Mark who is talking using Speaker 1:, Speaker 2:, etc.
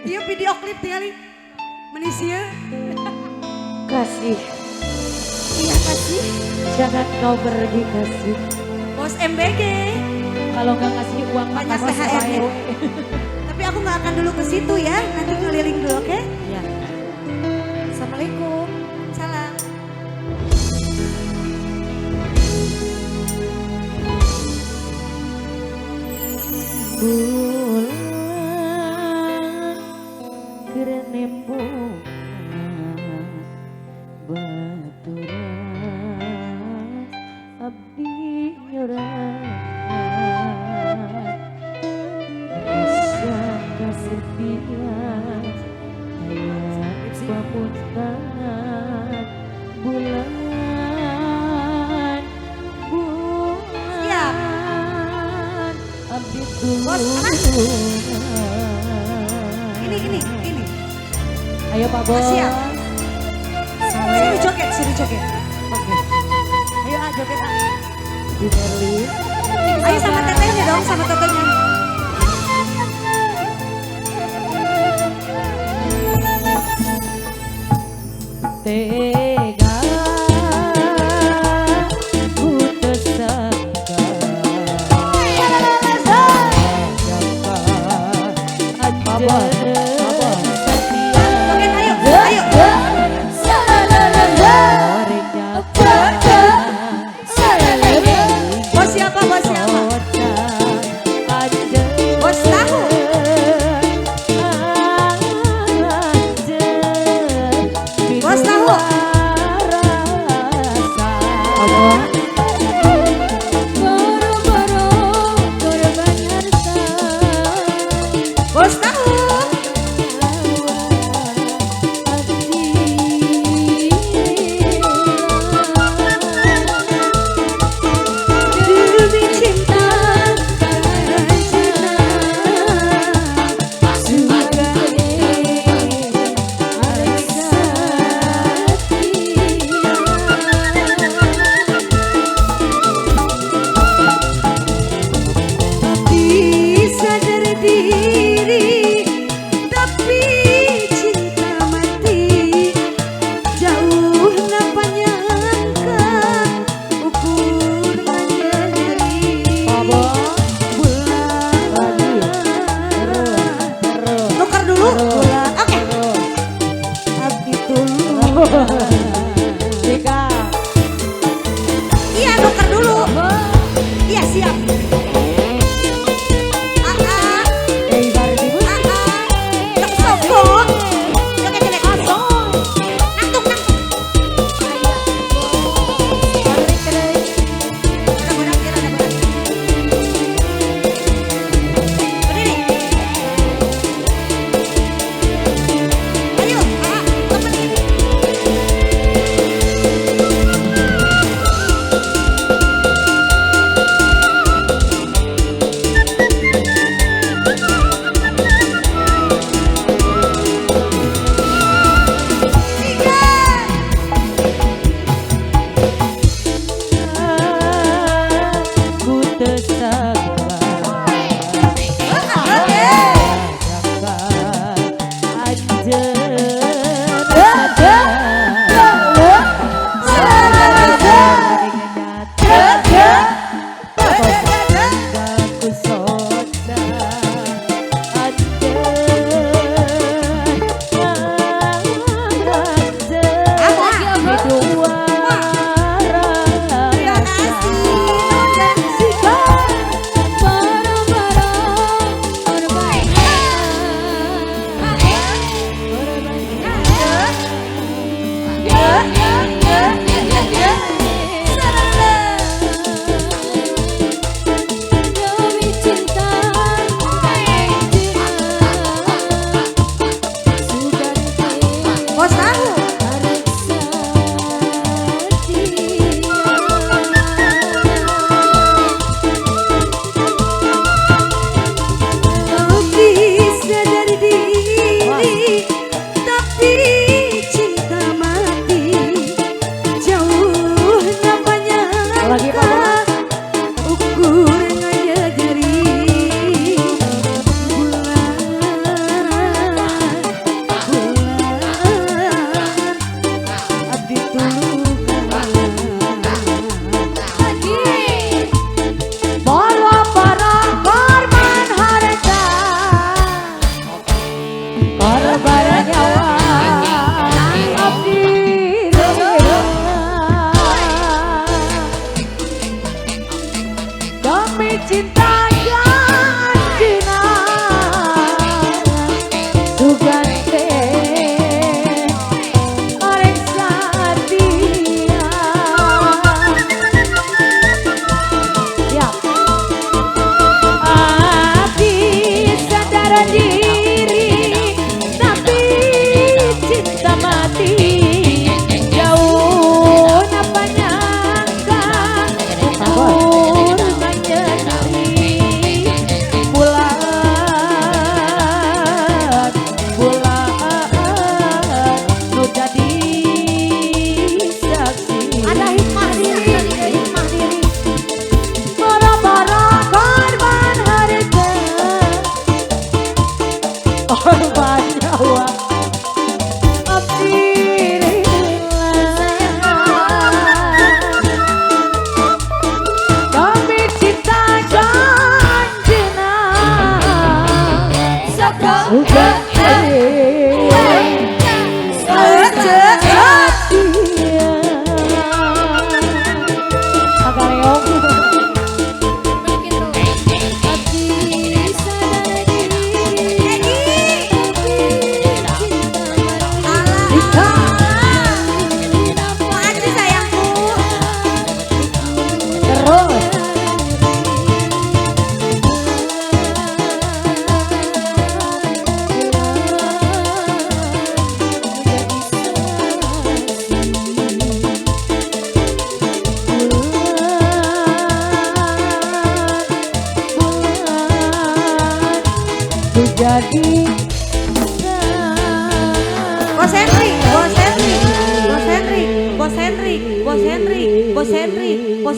Speaker 1: Iya video klip tinggali. Menisia.
Speaker 2: Kasih.
Speaker 1: Iya kasih.
Speaker 2: Jangan kau pergi kasih.
Speaker 1: Bos MBG.
Speaker 2: Kalau nggak ngasih uang
Speaker 1: banyak THR-nya. Tapi aku nggak akan dulu ke situ ya. Nanti ngeliling dulu, oke?
Speaker 2: Iya.
Speaker 1: Assalamualaikum. Salam.
Speaker 2: Bulan keur nembungan baturan abdi nyorangan rasa kasepian aya pamuntahan bulan bulan abdi
Speaker 1: Bos, ini.
Speaker 2: Ayo Pak Bos.
Speaker 1: Siap. Sini joget, sini joget.
Speaker 2: Oke.
Speaker 1: Ayo ah joget ah.
Speaker 2: Di Berlin.
Speaker 1: Ayo sama tetehnya dong, sama tetehnya.
Speaker 2: Tega ku tersangka. Pak Bos.
Speaker 1: Bos tahu. Demi cinta sadar diri, tapi cinta mati jauh napa nyangka ukur nyeri. Bulan nukar dulu bulan, oke. Abdi dulu. Iya nukar dulu. Iya siap.
Speaker 2: Jadi
Speaker 1: Bos Henry, Bos Henry, Bos Henry, Bos Henry, Bos Henry, Bos Henry, Bos